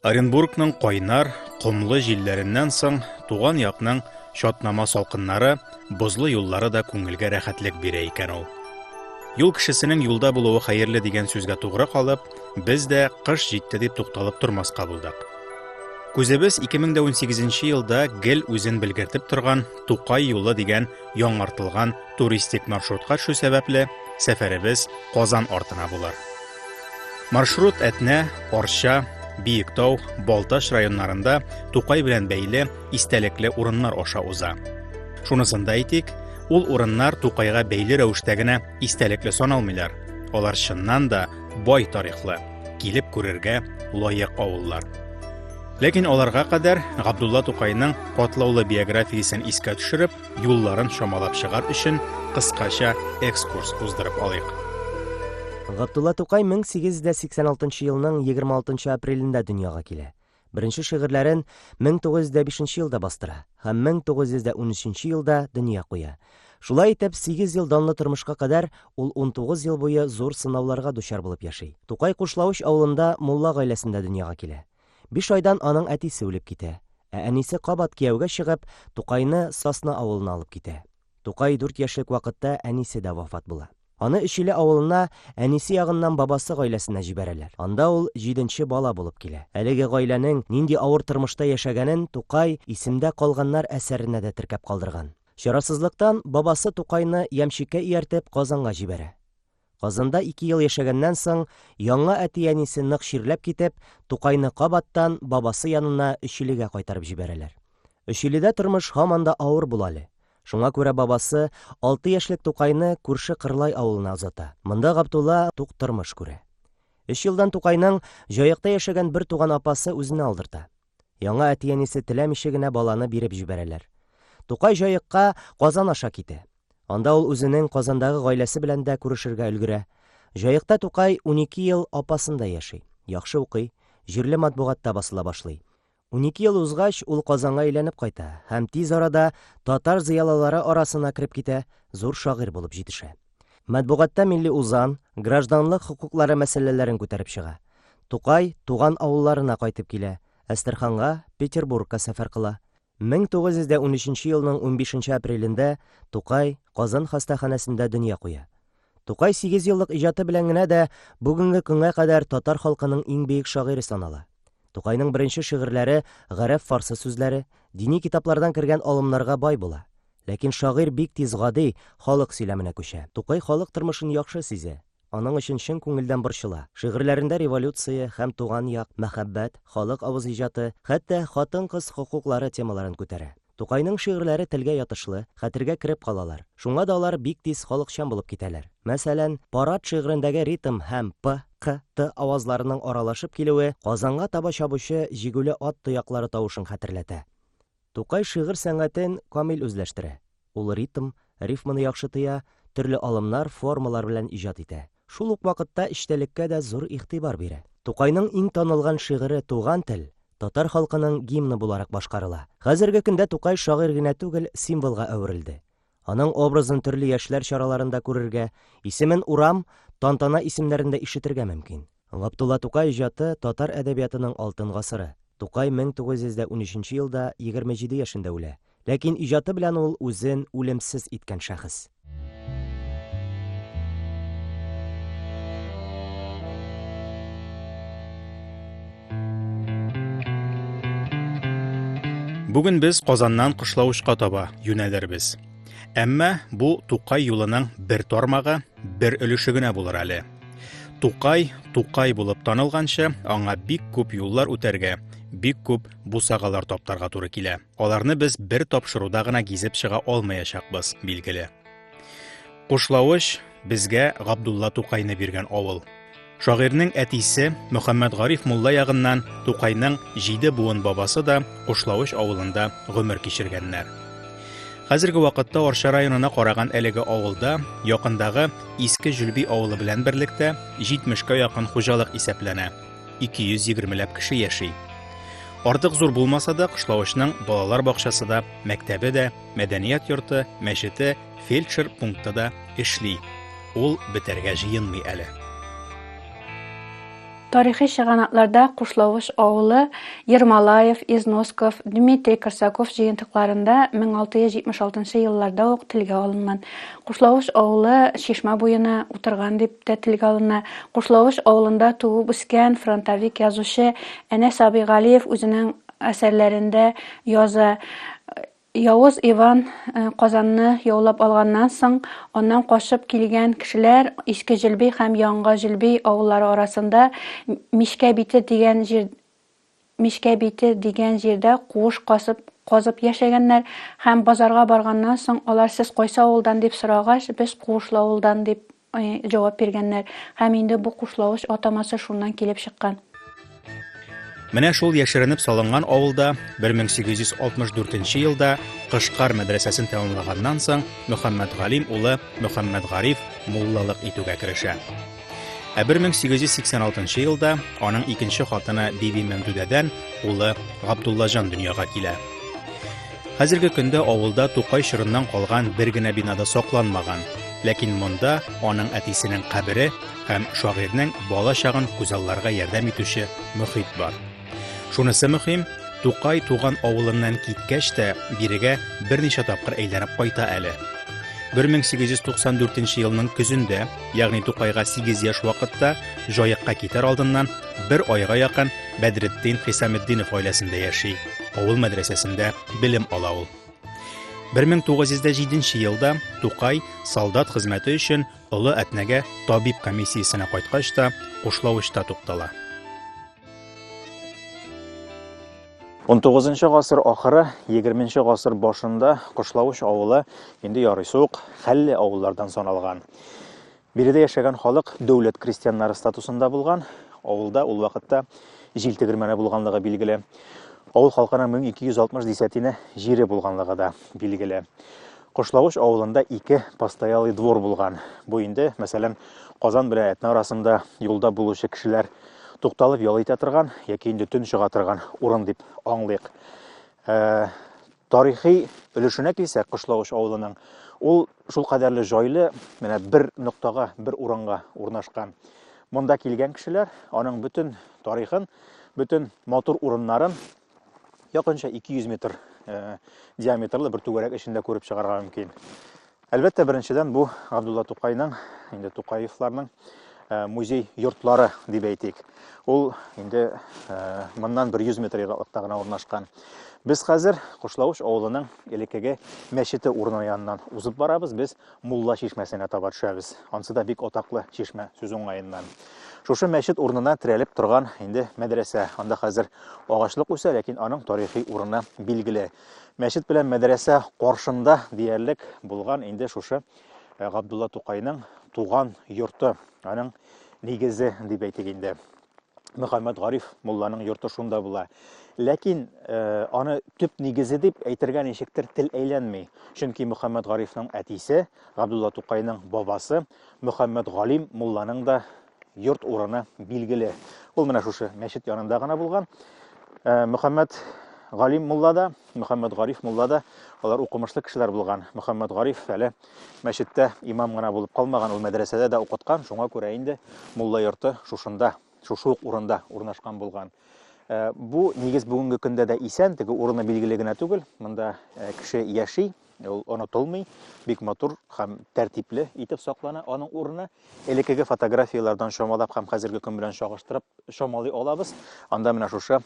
Оренбургның кайнар, комлы җилләреннән соң туган якның чатнама салкыннары, бозлы юллары да күңелгә рәхәтлек бирә икән ул. Юл кешесенең юлда булуы хәерле дигән сүзгә тугры калып, без дә кыш җитте дип тукталып тормаска булдык. Күзебез 2018 елда гел үзен белгертеп торган Тукай юлы дигән яңартылган туристик маршрутка төшү сәбәпле, сәфәребез Казан артына булыр. Маршрут Әтнә, Арча, Биектау, Балтач районнарында Тукай белән бәйле истәлекле урыннар аша уза. Шунысын да әйтик, ул урыннар Тукайга бәйле рәвештә генә истәлекле саналмыйлар. Алар чыннан да бай тарихлы, килеп күрергә лаек авыллар. Ләкин аларга кадәр Габдулла Тукайның катлаулы биографиясен искә төшереп, юлларын чамалап чыгар өчен кыскача экскурс уздырып алыйк. Габдулла Тукай 1886 елның 26 апрелендә дөньяга килә. Беренче шигырьләрен 1905 елда бастыра һәм 1913 елда дөнья куя. Шулай итеп, 8 ел данлы тормышка кадәр ул 19 ел буе зур сынауларга дучар булып яши. Тукай Кушлавыч авылында мулла гаиләсендә дөньяга килә. Биш айдан аның әтисе үлеп китә, ә әнисе кабат кияүгә чыгып, Тукайны Сасна авылына алып китә. Тукай дүрт яшьлек вакытта әнисе дә вафат була. Аны Өчиле авылына әнисе ягыннан бабасы гаиләсенә җибәрәләр. Анда ул җиденче бала булып килә. Әлеге гаиләнең нинди авыр тормышта яшәгәнен Тукай Исемдә калганнар әсәренә дә теркәп калдырган. Чарасызлыктан бабасы Тукайны ямщиккә ияртеп Казанга җибәрә. Казанда ике ел яшәгәннән соң, яңа әти-әнисе нык чирләп китеп, Тукайны кабаттан бабасы янына Өчилегә кайтарып җибәрәләр. Өчиледә тормыш һаман да авыр була әле. Шуңа күрә бабасы алты яшьлек Тукайны күрше Кырлай авылына озата. Монда Габдулла тук тормыш күрә. Өч елдан Тукайның Җаекта яшәгән бер туган апасы үзенә алдырта. Яңа әти-әнисе теләмичә генә баланы биреп җибәрәләр. Тукай Җаекка Казан аша китә. Анда ул үзенең Казандагы гаиләсе белән дә күрешергә өлгерә. Җаекта Тукай 12 ел апасында яши, яхшы укый, җирле матбугатта басыла башлый. 12 ел узгач, ул Казанга әйләнеп кайта һәм тиз арада татар зыялылары арасына кереп китә, зур шагыйрь булып җитешә. Матбугатта милли узан, гражданлык хокуклары мәсьәләләрен күтәреп чыга. Тукай туган авылларына кайтып килә, Әстерханга, Петербургка сәфәр кыла. 1913 елның 15 апрелендә Тукай Казан хастаханәсендә дөнья куя. Тукай сигез еллык иҗаты белән генә дә бүгенге көнгә кадәр татар халкының иң бөек шагыйре санала. Тукайның беренче шигырьләре гарәп-фарсы сүзләре, дини китаплардан кергән алымнарга бай була. Ләкин шагыйрь бик тиз гади, халык сөйләменә күчә. Тукай халык тормышын яхшы сизә, аның өчен чын күңелдән борчыла. Шигырьләрендә революция һәм туган як, мәхәббәт, халык авыз иҗаты, хәтта хатын-кыз хокуклары темаларын күтәрә. Тукайның шигырьләре телгә ятышлы, хәтергә кереп калалар. Шуңа да алар бик тиз халыкчан булып китәләр. Мәсәлән, Парад шигырендәге ритм һәм п, к, т авазларының аралашып килүе Казанга таба чабучы җигүле ат тояклары тавышын хәтерләтә. Тукай шигырь сәнгатен камил үзләштерә. Ул ритм, рифманы яхшы тоя, төрле алымнар, формалар белән иҗат итә. Шул ук вакытта эчтәлеккә дә зур игътибар бирә. Тукайның иң танылган шигыре Туган тел татар халкының гимны буларак башкарыла. Хәзерге көндә Тукай шагыйрь генә түгел, символга әверелде. Аның образын төрле яшьләр чараларында күрергә, исемен урам, тантана исемнәрендә ишетергә мөмкин. Габдулла Тукай иҗаты татар әдәбиятының алтын гасыры. Тукай 1913 елда 27 яшендә үлә. Ләкин иҗаты белән ул үзен үлемсез иткән шәхес. Бүген без Казаннан Кышлавычка таба юнәлербез. Әмма бу Тукай юлының бер тармагы, бер өлеше генә булыр әле. Тукай Тукай булып танылганчы, аңа бик күп юллар үтәргә, бик күп бусагалар таптарга туры килә. Аларны без бер тапшыруда гына гизеп чыга алмаячакбыз, билгеле. Кушлавыч безгә Габдулла Тукайны биргән авыл. Шагыйрьнең әтисе Мөхәммәд Гариф мулла ягыннан Тукайның җиде буын бабасы да Кушлавыч авылында гомер кичергәннәр. Хәзерге вакытта Арча районына караган әлеге авылда якындагы Иске Җөлби авылы белән берлектә 70-кә якын хуҗалык исәпләнә. 220 ләп кеше яши. Артык зур булмаса да, Кышлавычның балалар бакчасы да, мәктәбе дә, мәдәният йорты, мәчете, фельдшер пункты да эшли. Ул бетәргә җыенмый әле. Тарихи чыганакларда Кушлавыч авылы Ермолаев, Износков, Дмитрий Корсаков җыентыкларында 1676 елларда ук телгә алынган. Кушлавыч авылы чишмә буена утырган дип тә телгә алына. Кушлавыч авылында туып үскән фронтовик язучы Әнәс абый Галиев үзенең әсәрләрендә яза. Явыз Иван Казанны яулап алганнан соң, аннан качып килгән кешеләр Иске Җөлби һәм Яңа Җөлби авыллары арасында Мичкә бите дигән җир Мичкә бите дигән җирдә куыш касып казып яшәгәннәр һәм базарга барганнан соң алар сез кайсы авылдан дип сорагач, без Куышлы авылдан дип җавап биргәннәр һәм инде бу Кушлавыч атамасы шуннан килеп чыккан. Менә шул яшеренеп салынган авылда 1864 елда Кышкар мәдрәсәсен тәмамлаганнан соң Мөхәммәтгалим улы Мөхәммәтгариф муллалык итүгә керешә. Ә 1886 елда аның икенче хатыны Биби Мәмдүдәдән улы Габдуллаҗан дөньяга килә. Хәзерге көндә авылда Тукай чорыннан калган бер генә бина да сакланмаган. Ләкин монда аның әтисенең кабере һәм шагыйрьнең бала чагын күзалларга ярдәм итүче мөхит бар. Шунысы мөһим, Тукай туган авылыннан киткәч тә бирегә берничә тапкыр әйләнеп кайта әле. 1894 елның көзендә, ягъни Тукайга 8 яшь вакытта, Җаекка китәр алдыннан бер айга якын Бәдретдин Хисаметдинов гаиләсендә яши, авыл мәдрәсәсендә белем ала ул. 1907 елда Тукай солдат хезмәте өчен Олы Әтнәгә табиб комиссиясенә кайткач та Кушлавычта туктала. 19 гасыр ахыры, 20 гасыр башында Кошлавыч авылы инде ярыйсы ук хәлле авыллардан саналган. Биредә яшәгән халык дәүләт крестьяннары статусында булган. Авылда ул вакытта җил тегермәне булганлыгы билгеле. Авыл халкының 1260 десятина җире булганлыгы да билгеле. Кошлавыч авылында ике постоялый двор булган. Бу инде, мәсәлән, Казан белән Әтнә арасында юлда булучы кешеләр тукталып ял итә торган яки инде төн чыга торган урын дип аңлыйк. Э, Тарихи өлешенә килсәк, Кошлавыч авылының, ул шулкадәрле җайлы, менә бер ноктага, бер урынга урнашкан. Монда килгән кешеләр аның бөтен тарихын, бөтен матур урыннарын якынча 200 метр э, диаметрлы бер түгәрәк эчендә күреп чыгарга мөмкин. Әлбәттә, беренчедән бу Габдулла Тукайның, инде Тукаевларның э, музей йортлары дип әйтик. Ул инде э, моннан бер 100 метр ераклыкта гына урнашкан. Без хәзер Кошлавыч авылының элеккеге мәчете урыны яныннан узып барабыз. Без Мулла чишмәсенә таба төшәбез. Ансы да бик атаклы чишмә сүз уңаеннан. Шушы мәчет урынына терәлеп торган инде мәдрәсә. Анда хәзер агачлык үсә, ләкин аның тарихи урыны билгеле. Мәчет белән мәдрәсә каршында диярлек булган инде шушы э, Габдулла Тукайның туган йорты, аның нигезе дип әйтик инде. Мөхәммәд Гариф мулланың йорты шунда була. Ләкин э, аны төп нигезе дип әйтергә ничектер тел әйләнми. Чөнки Мөхәммәд Гарифның әтисе, Габдулла Тукайның бабасы Мөхәммәд Галим мулланың да йорт урыны билгеле. Ул менә шушы мәчет янында гына булган. Э, Мөхәммәд Галим мулла да, Мөхәммәд Гариф мулла да алар укымышлы кешеләр булган. Мөхәммәд Гариф әле мәчеттә имам гына булып калмаган, ул мәдрәсәдә дә укыткан. Шуңа күрә инде мулла йорты шушында, шушы ук урында урнашкан булган. Э, бу нигез бүгенге көндә дә исән, теге урыны билгеле генә түгел. Монда э, кеше яши, Ул онытылмый, бик матур һәм тәртипле итеп саклана аның урыны. Элеккеге фотографияләрдән чамалап һәм хәзерге көн белән чагыштырып чамалый алабыз. Анда менә шушы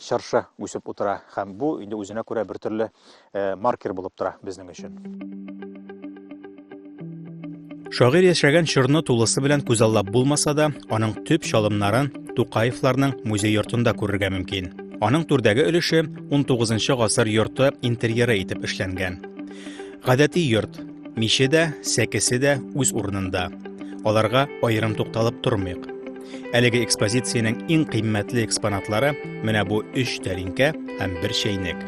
чыршы үсеп утыра һәм бу инде үзенә күрә бер төрле э, маркер булып тора безнең өчен. Шагыйрь яшәгән чорны тулысы белән күзаллап булмаса да, аның төп чалымнарын Тукаевларның музей йортында күрергә мөмкин. Аның түрдәге өлеше 19 гасыр йорты интерьеры итеп эшләнгән. Гадәти йорт, миче дә, сәкесе дә үз урынында. Аларга аерым тукталып тормыйк. Әлеге экспозициянең иң кыйммәтле экспонатлары менә бу өч тәлинкә һәм бер чәйнек.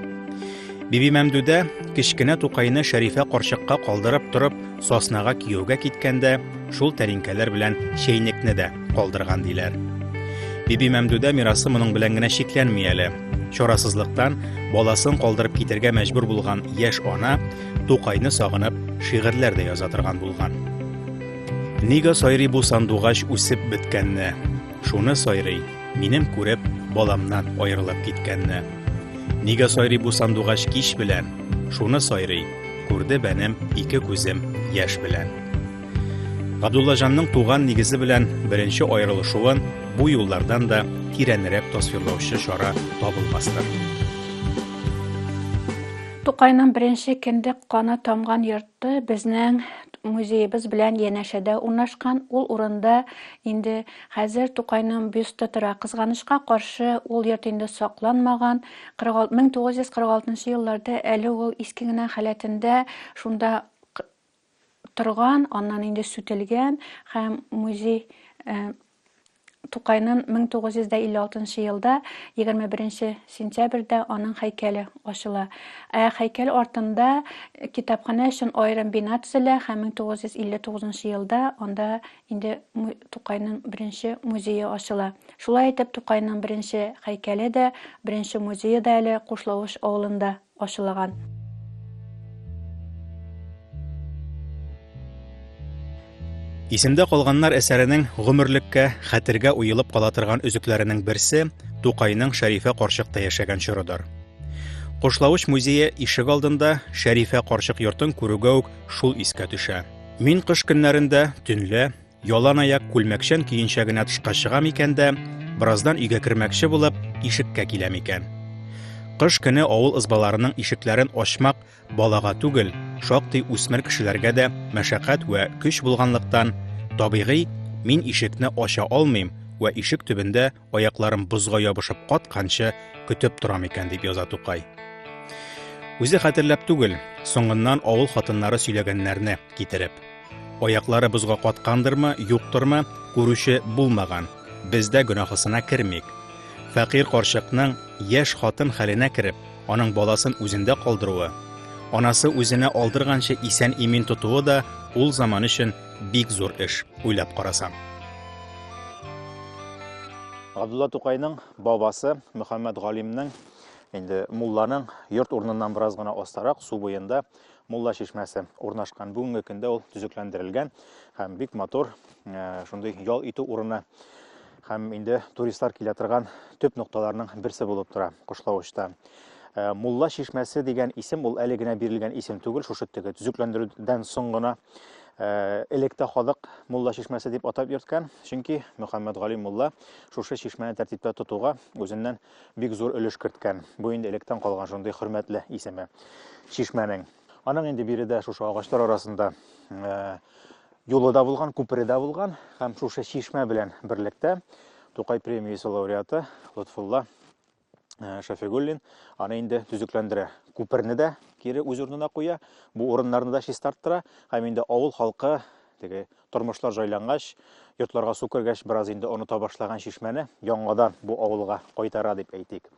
Биби Мәмдүдә кечкенә Тукайны Шәрифә карчыкка калдырып торып, Саснага кияүгә киткәндә, шул тәлинкәләр белән чәйнекне дә калдырган диләр. Биби Мәмдүдә мирасы моның белән генә чикләнми әле. Чарасызлыктан баласын калдырып китәргә мәҗбүр булган яшь ана Тукайны сагынып шигырьләр дә яза торган булган. Нигә сайрый бу сандугач үсеп беткәнне? Шуны сайрый, минем күреп, баламнан аерылып киткәнне. Нигә сайрый бу сандугач кич белән? Шуны сайрый, күрде бәнем ике күзем яшь белән. Габдуллаҗанның туган нигезе белән беренче аерылышуын бу юллардан да тирәнрәк тасвирлаучы чара табылмастыр. Тукайның беренче кендек каны тамган йорты безнең музеебыз белән янәшәдә урнашкан. Ул урында инде хәзер Тукайның бюсты тора. Кызганычка каршы, ул йорт инде сакланмаган. 1946 елларда әле ул иске генә халәтендә шунда торган, аннан инде сүтелгән һәм музей э, Тукайның 1956 елда 21 сентябрьдә аның һәйкәле ачыла. Ә һәйкәл артында китапханә өчен аерым бина төзелә һәм 1959 елда анда инде Тукайның беренче музее ачыла. Шулай итеп, Тукайның беренче һәйкәле дә, беренче музее да әле Кушлавыч авылында ачылган. Исемдә калганнар әсәренең гомерлеккә хәтергә уелып кала торган өзекләренең берсе Тукайның Шәрифә карчыкта яшәгән чорыдыр. Кошлавыч музее ишек алдында Шәрифә карчык йортын күрүгә үк шул искә төшә. Мин кыш көннәрендә төнлә Ялан аяк күлмәкчән көенчә генә тышка чыгам икән дә, бераздан өйгә кермәкче булып, ишеккә киләм икән. Кыш көне авыл ызбаларының ишекләрен ачмак балага түгел, шактый үсмер кешеләргә дә мәшәкать вә көч булганлыктан, табигый, мин ишекне ача алмыйм вә ишек төбендә аякларым бозга ябышып катканчы көтеп торам икән, дип яза Тукай. Үзе хәтерләп түгел, соңыннан авыл хатыннары сөйләгәннәрне китереп. Аяклары бозга каткандырмы, юктырмы, күрүче булмаган. Без дә гөнаһысына кермик. Фәкыйрь карчыкның яшь хатын хәленә кереп, аның баласын үзендә калдыруы, анасы үзенә алдырганчы исән-имин тотуы да ул заман өчен бик зур эш, уйлап карасаң. Габдулла Тукайның бабасы Мөхәммәд Галимнең инде мулланың йорт урыныннан бераз гына астарак, су буенда Мулла чишмәсе урнашкан. Бүгенге көндә ул төзекләндерелгән һәм бик матур э, шундый ял итү урыны һәм инде туристлар килә торган төп нокталарның берсе булып тора Кошлавычта. Э, Мулла чишмәсе дигән исем ул әле генә бирелгән исем түгел, шушы теге төзекләндерүдән соң гына э, электә халык Мулла чишмәсе дип атап йөрткән, чөнки Мөхәммәд Гали мулла шушы чишмәне тәртиптә тотуга үзеннән бик зур өлеш керткән. Бу инде электән калган шундый хөрмәтле исеме чишмәнең. Аның инде биредә шушы агачлар арасында э, юлы да булган, күпере дә булган һәм шушы чишмә белән берлектә Тукай премиясе лауреаты Лотфулла э, Шәфигуллин аны инде төзекләндерә. Күперне дә кире үз урынына куя, бу урыннарны да чистарттыра һәм инде авыл халкы теге Тормышлар җайлангач, йортларга су кергәч, бераз инде оныта башлаган чишмәне яңадан бу авылга кайтара дип әйтик.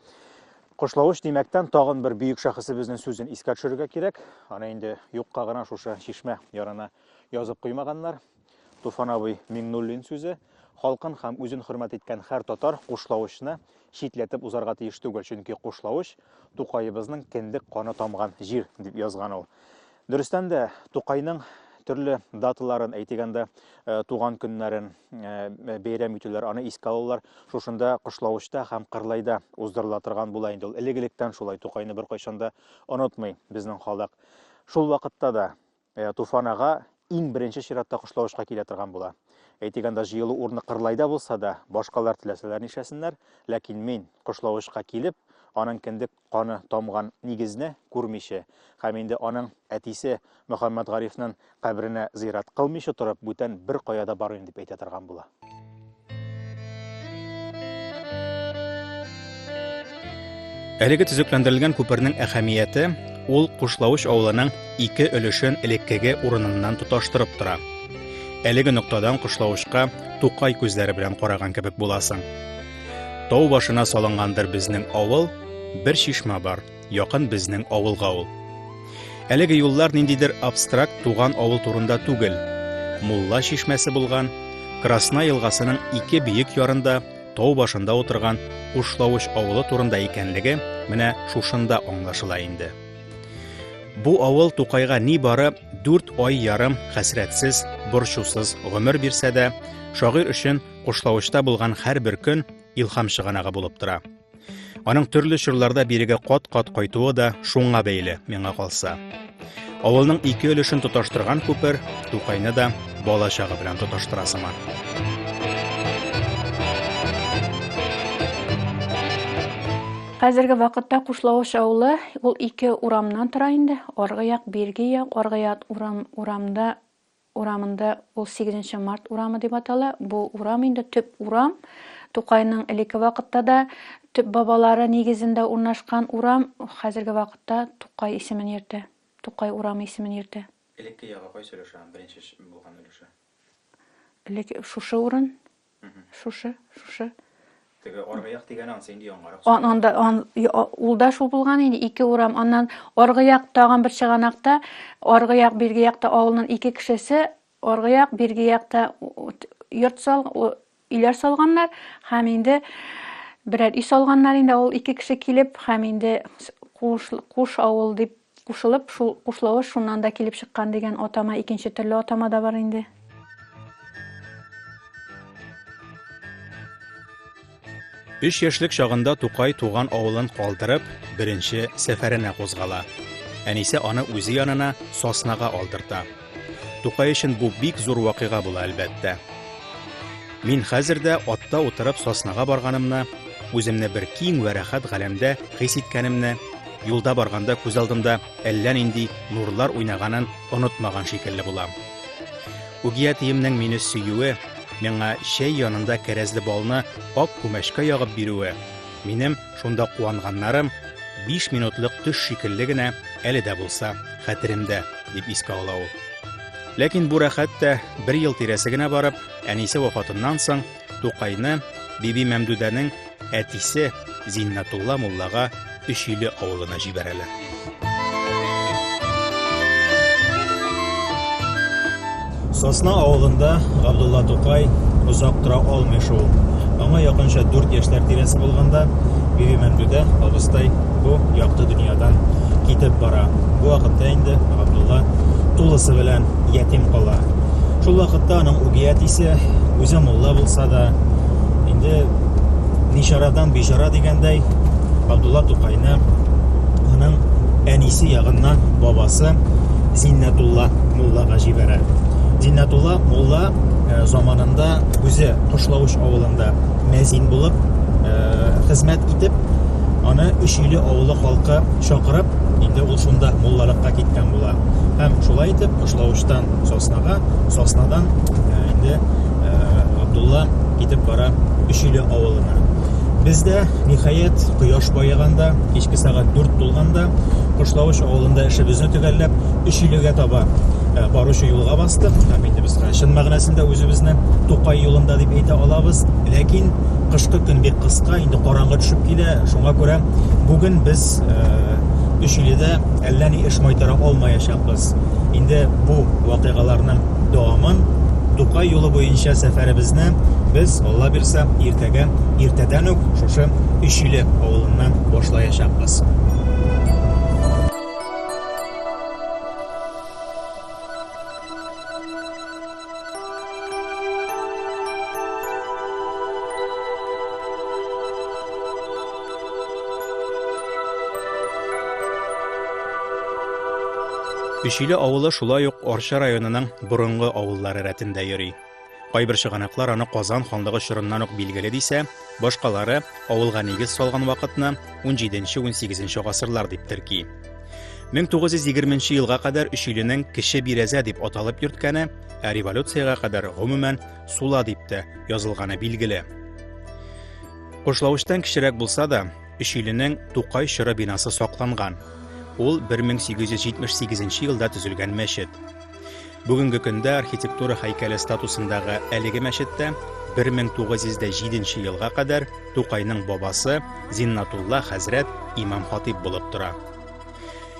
Кошлавыч димәктән тагын бер бөек шәхесебезнең сүзен искә төшерергә кирәк. Аны инде юкка гына шушы чишмә янына язып куймаганнар. Туфан абый Миңнуллин сүзе, халкын һәм үзен хөрмәт иткән һәр татар Кушлавычны читләтеп узарга тиеш түгел, чөнки Кушлавыч Тукаебызның кендек каны тамган җир, дип язган ул. Дөрестән дә, Тукайның төрле даталарын, әйтик анда, э, туган көннәрен э, бәйрәм итүләр, аны искә алулар шушында Кошлавычта һәм Кырлайда уздырыла торган була инде ул. Элек-электән шулай Тукайны беркайчан да онытмый безнең халык. Шул вакытта да э, Туфан ага иң беренче чиратта Кошлавычка килә торган була. Әйтик анда җыелу урыны Кырлайда булса да, башкалар теләсәләр нишләсеннәр, ләкин мин Кошлавычка килеп, аның кендек каны тамган нигезне күрмичә һәм инде аның әтисе Мөхәммәтгарифнын каберенә зыярат кылмыйча торып, бүтән беркая да бармыйм дип әйтә торган була. Әлеге төзекләндерелгән күпернең әһәмияте ул Кушлавыч авылының ике өлешен элеккеге урыныннан тоташтырып тора. Әлеге ноктадан Кушлавычка Тукай күзләре белән караган кебек буласың. Тау башына салынгандыр безнең авыл, бер чишмә бар, якын безнең авылга ул. Әлеге юллар ниндидер абстракт туган авыл турында түгел. Мулла чишмәсе булган, Красна елгасының ике биек ярында, тау башында утырган Кушлавыч авылы турында икәнлеге менә шушында аңлашыла инде. Бу авыл Тукайга ни бары 4 ай ярым хәсрәтсез, борчусыз гомер бирсә дә, Шагыйрь өчен Кушлавычта булган һәрбер көн илһам чыганагы булып тора. Аның төрле чорларда бирегә кат-кат кайтуы да шуңа бәйле, миңа калса. Авылның ике өлешен тоташтырган күпер Тукайны да бала чагы белән тоташтыра сыман. Хәзерге вакытта Кушлавыч авылы ул ике урамнан тора инде. Аргы як, бирге як. Аргы як урам, урамда урамында ул 8 март урамы дип атала. Бу урам инде төп урам. Тукайның элекке вакытта да төп бабалары нигезендә урнашкан урам хәзерге вакытта Тукай исемен йөртә. Тукай урамы исемен йөртә. Элекке ягы кайсы өлеше аның, беренче булган өлеше? Элек шушы урын. Шушы, шушы. Теге аргы як дигәне ансы инде яңарак. Анда ан, ул да шул булган инде ике урам. Аннан аргы як тагын бер чыганакта, аргы як, бирге якта авылның ике кешесе, аргы як, бирге якта йорт сал, өйләр салганнар һәм инде берәр өй салганнар инде ул ике кеше килеп һәм инде куш, куш авыл дип Кушылып, шул кушлавыч шуннан да килеп чыккан дигән атама, икенче төрле атама да бар инде. Өч яшьлек чагында Тукай туган авылын калдырып, беренче сәфәренә кузгала. Әнисе аны үзе янына Соснага алдырта. Тукай өчен бу бик зур вакыйга була, әлбәттә. Мин хәзер дә атта утырып Соснага барганымны, үземне бер киң вә рәхәт галәмдә хис иткәнемне, юлда барганда күз алдымда әллә нинди нурлар уйнаганын онытмаган шикелле булам. Үги әтиемнең мине сөюе, миңа чәй янында кәрәзле балны ак күмәчкә ягып бирүе, минем шунда куанганнарым биш минутлык төш шикелле генә әле дә булса хәтеремдә, дип искә ала ул. Ләкин бу рәхәт тә бер ел тирәсе генә барып, әнисе вафатыннан соң Тукайны Биби Мәмдүдәнең әтисе Зиннәтулла муллага Өчиле авылына җибәрәләр. Сосна авылында Габдулла Тукай озак тора алмый шул. Аңа якынча 4 яшьләр тирәсе булганда Биби Мәмдүдә абыстай бу якты дөньядан китеп бара. Бу вакытта инде Габдулла тулысы белән ятим кала. Шул вакытта аның үги әтисе, үзе мулла булса да, инде ничарадан бичара дигәндәй, Габдулла Тукайны аның әнисе ягыннан бабасы Зиннәтулла муллага җибәрә. Зиннәтулла мулла э, заманында үзе Кошлавыч авылында мәзин булып э, хезмәт итеп, аны Өчиле авылы халкы чакырып, инде ул шунда муллалыкка киткән була. Һәм шулай итеп Кошлавычтан Соснага, Соснадан э, инде Абдулла китеп бара Өчиле авылына. Без дә, ниһаять, кояш баеганда, кичке сәгать 4 тулганда, Кошлавыч авылында эшебезне төгәлләп, Өчилегә таба э, баручы юлга бастык. Һәм инде без чын мәгънәсендә үзебезне Тукай юлында дип әйтә алабыз. Ләкин кышкы көн бик кыска, инде караңгы төшеп килә. Шуңа күрә бүген без э, Өчиледә әллә ни эш майтара алмаячакбыз. Инде бу вакыйгаларның дәвамын Тукай юлы буенча сәфәребезне без, Алла бирсә, иртәгә иртәдән үк шушы Өчиле авылыннан башлаячакбыз. Өчиле авылы шулай ук Арча районының борынгы авыллары рәтендә йөри. Кайбер чыганаклар аны Казан ханлыгы чорыннан ук билгеле дисә, башкалары авылга нигез салган вакытны 17-18 гасырлар дип терки. 1920 елга кадәр Өчиленең Кече Бирәзә дип аталып йөрткәне, ә революциягә кадәр гомумән Сула дип тә язылганы билгеле. Кушлавычтан кечерәк булса да, Өчиленең Тукай чоры бинасы сакланган. Ул 1878 елда төзелгән мәчет. Бүгенге көндә архитектура һәйкәле статусындагы әлеге мәчеттә 1907 елга кадәр Тукайның бабасы Зиннатулла хәзрәт имам-хатыйп булып тора.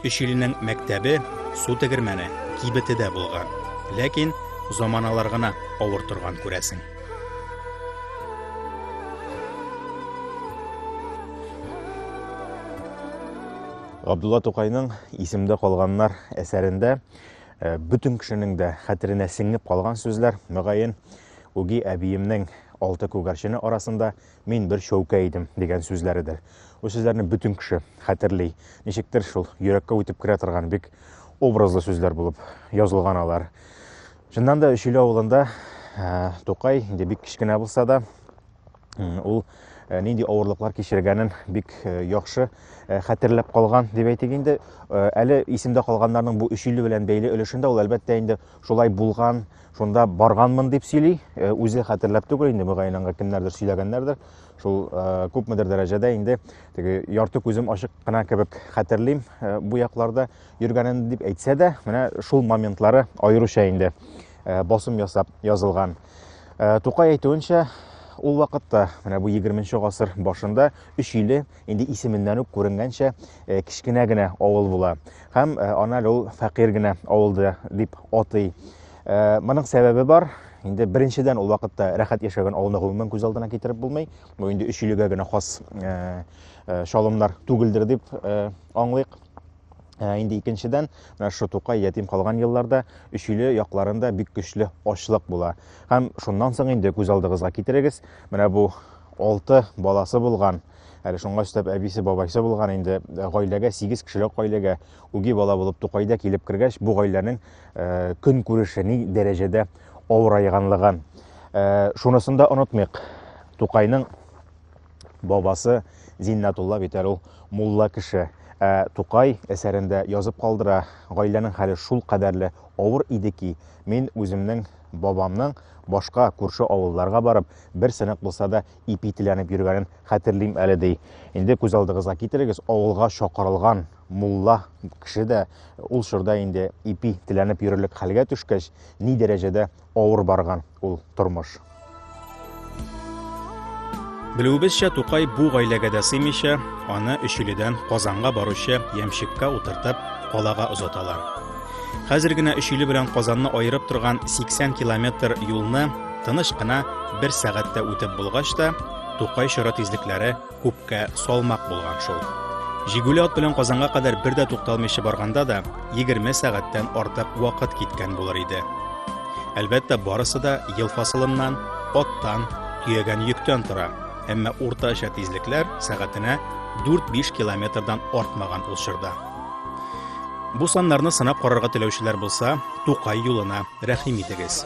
Өчиленең мәктәбе, су тегермәне, кибете дә булган. Ләкин заманалар гына авыр торган күрәсең. Габдулла Тукайның Исемдә калганнар әсәрендә э, бөтен кешенең дә хәтеренә сеңеп калган сүзләр, мөгаен, Үги әбиемнең алты күгәрчене арасында мин бер чәүкә идем дигән сүзләредер. Бу сүзләрне бөтен кеше хәтерли. Ничектер шул йөрәккә үтеп керә торган бик образлы сүзләр булып язылган алар. Чыннан да Өчиле авылында э, Тукай инде бик кечкенә булса да, ул э, нинди авырлыклар кичергәнен бик э, яхшы хәтерләп калган дип әйтик инде. Әле исемдә калганнарның бу Өчиле белән бәйле өлешендә ул әлбәттә инде шулай булган, шунда барганмын дип сөйли. Үзе хәтерләп түгел инде, мөгаен аңа кемнәрдер сөйләгәннәрдер. Шул күпмедер дәрәҗәдә инде теге ярты күзем ачык кына кебек хәтерлим бу якларда йөргәнен дип әйтсә дә, менә шул моментлары аеруча инде басым ясап язылган. Тукай әйтүенчә, ул вакытта, менә бу 20 гасыр башында Өчиле инде исеменнән үк күренгәнчә кечкенә генә авыл була. Һәм аны әле ул фәкыйрь генә авылда дип атый. Моның сәбәбе бар. Инде беренчедән ул вакытта рәхәт яшәгән авылны гомумән күз алдына китереп булмый. Бу инде Өчилегә генә хас чалымнар түгелдер дип аңлыйк. Инде икенчедән, менә шушы Тукай ятим калган елларда Өчиле якларында бик көчле ачлык була. Һәм шуннан соң инде күз алдыгызга китерегез, менә бу 6 баласы булган, әле шуңа өстәп әбисе, бабайсы булган инде гаиләгә, 8 кешелек гаиләгә үги бала булып Тукай да килеп кергәч, бу гаиләнең көн күреше ни дәрәҗәдә авырайганлыгын. Шунысын да онытмыйк. Тукайның бабасы Зиннәтулла бит әле ул мулла кеше. Ә Тукай әсәрендә язып калдыра, гаиләнең хәле шул кадәрле авыр иде ки, мин үземнең бабамның башка күрше авылларга барып, бер сынык булса да ипи теләнеп йөргәнен хәтерлим әле, ди. Инде күз алдыгызга китерегез, авылга чакырылган мулла кеше дә ул чорда инде ипи теләнеп йөрерлек хәлгә төшкәч, ни дәрәҗәдә авыр барган ул тормыш. Белүебезчә, Тукай бу гаиләгә дә сыймыйча, аны Өчиледән Казанга баручы ямщикка утыртып, калага озаталар. Хәзер генә Өчиле белән Казанны аерып торган 80 километр юлны тыныч кына бер сәгатьтә үтеп булгач та, Тукай чоры тизлекләре күпкә салмак булган шул. Җигүле ат белән Казанга кадәр бер дә тукталмыйча барганда да 20 сәгатьтән артык вакыт киткән булыр иде. Әлбәттә, барысы да ел фасылыннан, аттан, төягән йөктән тора. Әмма уртача тизлекләр сәгатенә 4-5 километрдан артмаган ул чорда. Бу саннарны сынап карарга теләүчеләр булса, Тукай юлына рәхим итегез.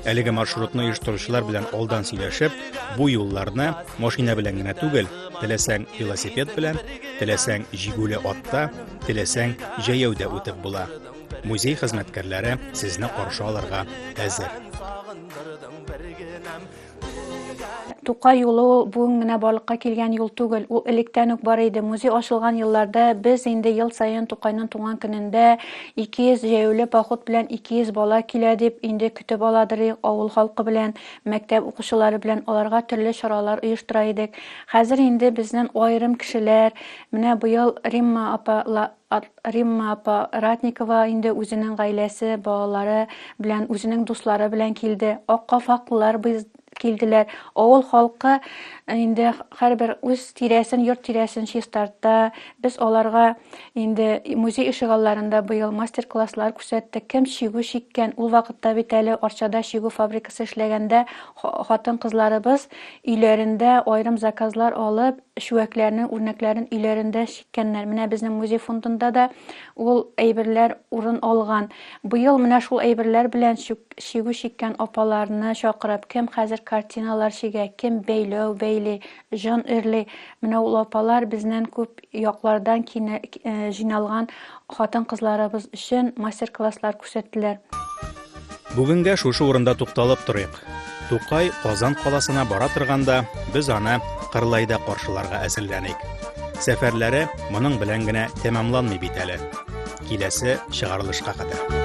Әлеге маршрутны оештыручылар белән алдан сөйләшеп, бу юлларны машина белән генә түгел, теләсәң велосипед белән, теләсәң җигүле атта, теләсәң җәяү дә үтеп була. Музей хезмәткәрләре сезне каршы алырга әзер. Тукай юлы ул бүген генә барлыкка килгән юл түгел, ул электән үк бар иде. Музей ачылган елларда без инде ел саен Тукайның туган көнендә 200 җәяүле поход белән 200 бала килә дип инде көтеп аладыр идек авыл халкы белән, мәктәп укучылары белән аларга төрле чаралар оештыра идек. Хәзер инде безнең аерым кешеләр, менә быел Римма апа Римма апа Ратникова инде үзенең гаиләсе, балалары белән, үзенең дуслары белән килде. Ак калфаклылар килделәр. Авыл халкы инде һәрбер үз тирәсен, йорт тирәсен чистарта. Без аларга инде музей ишегалларында быел мастер-класслар күрсәттек. Кем чигү чиккән, ул вакытта бит әле Арчада чигү фабрикасы эшләгәндә хатын-кызларыбыз өйләрендә аерым заказлар алып, чүәкләрнең үрнәкләрен өйләрендә чиккәннәр. Менә безнең музей фондында да ул әйберләр урын алган. Быел менә шул әйберләр белән чигү чиккән апаларны чакырып, кем хәзер картиналар чигә, кем бәйләү бәйли, җон эрли, менә ул апалар безнен күп яклардан җыйналган хатын-кызларыбыз өчен мастер-класслар күрсәттеләр. Бүгенгә шушы урында тукталып торыйк. Тукай Казан каласына бара торганда, без аны Кырлайда каршыларга әзерләник. Сәфәрләре моның белән генә тәмамланмый бит әле. Киләсе чыгарылышка кадәр.